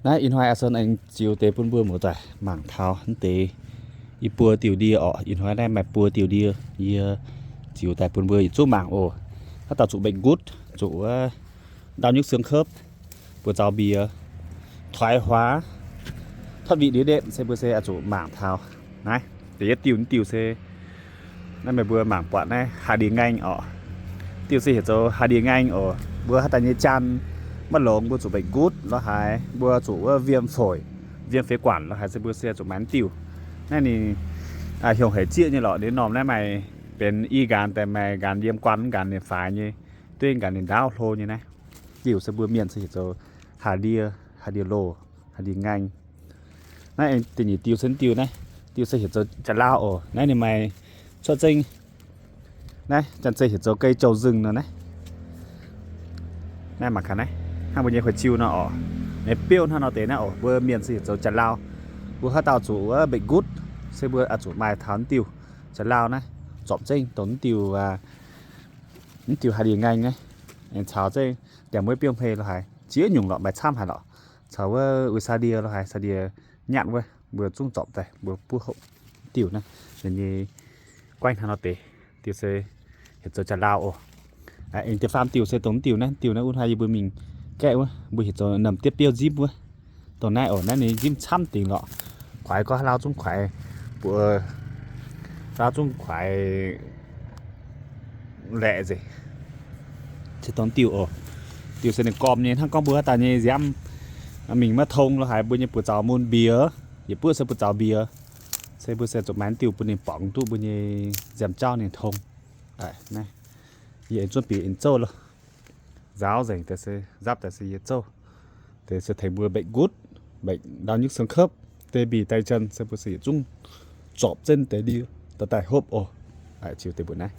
Naaiv ih hnoi Aa Sen aengx ziux deix bun mbuo muoz-doic mangc taux naaiv deix i buo diuh ndie orqc. Ih hnoi naaiv maaih buo diuh ndie, yie ziux daaih bun mbuo yietc zungv mangc oc. Haaix dauh zuqc mbengh gutv, zuqc wuov ndau nyuv siang khopv, buoz-zaux mbiex, toix huaax, totv wih ndiev ndepv se mbuo se oix zuqc mangc taux. Naaiv da'yietv diuh, diuh se naaiv meih mbuo mangc buatc naaiv haaix ndie ngaeng orqc. Diuh se heuc zoux haaix ndie ngaeng oc. Mbuo haaix dauh nyei jaan maiv longx, mbuo zuqc mbengh gutv lorz haaix, mbuo zuqc wuov viêm phổi, viêm phế quản lorz haaix se mbuo se zuqc maaih diuh. Naaiv ninh hiong haic zieqv nyei lorqc. Ninh norm naaiv maaih benx i nqaan daaih maaih nqaan yiem guan, nqaan ninh faix nyei, dueiv nqaan ninh ndaauv hlo nyei naaiv. Diuh se mbuo mienh se heuc zoux haaix ndie, haaix ndie loh, haaix ndie ngaeng. Naaiv da'nyeic diuh se diuh naaiv, diuh se heuc zoux jaax-laauh oc. Naaiv ninh maaih cuotv zengv naaiv, janx-zei heuc zoux cây trầu rừng nor naaiv. Naaiv mangc gaax naaiv, hnangv mbuo nyei huaix-ciu nor orqc. Ninh biouv hnangv nor deix naaiv oc. Mbuo mienh se heuc zoux jaax-laauh. Mbuo haaix dauh zuqc wuov mbengh gutv se mbuo oix zuqc maaih taux diuh jaax-laauh naaiv, zorpc zengv dongh diuh, diuh haaix ndie ngaeng naaiv. Aengx caux zengv diangx mueiv biouv hmei lorz haaix ziex nyungc lorqc, maaih camv haic lorqc. Caux wuov uix sai ndie lorz haaix, sai ndie nyatv wuov, mbuo zungv zorpc daaih mbuo buov hopv diuh naaiv. Ninh nyei guaengv hnangv nor deix, diuh se heuc zoux jaax-laauh oc. Aengx da'faam diuh se dongh diuh naaiv, diuh naaiv wuov hnoi yie mbuo mingh gaeqv wuov, mbuo heuc zoux ndomh diepv biouv nzipv wuov. Dongh naaiv oc, naaiv ninh nzipv camv dingc lorqc. Kuaix gorngv haaix lauh zungv kuaix, buo lauh zungv kuaix laeqc nzengc. Se dongh diuh oc. Diuh se ninh gormh nyei, hnangv gorngv mbuo haaix dauh nyei nziaamv mingh maiv tong lorz haaix, mbuo nyei buoz zaux mun mbiex, yietc buoqv se buoz zaux mbiex, se mbuo se zuqc maaih diuh bun ninh borngz duqv mbuo nyei nziaamv-jauv ninh tong. Yie aengx zunv bieqc aengx zouv loh. Nzaaux nzengc deix se, nzapv daaih se yie zouv. Deix se tengx mbuo mbengh gutv, mbengh ndau nyuv siang khopv, deix mbic daaih janx se mbuo se yietc zungv zorpc zengv deix ndie dorh daaih hopv oc. Ziux deix mbuo naaiv.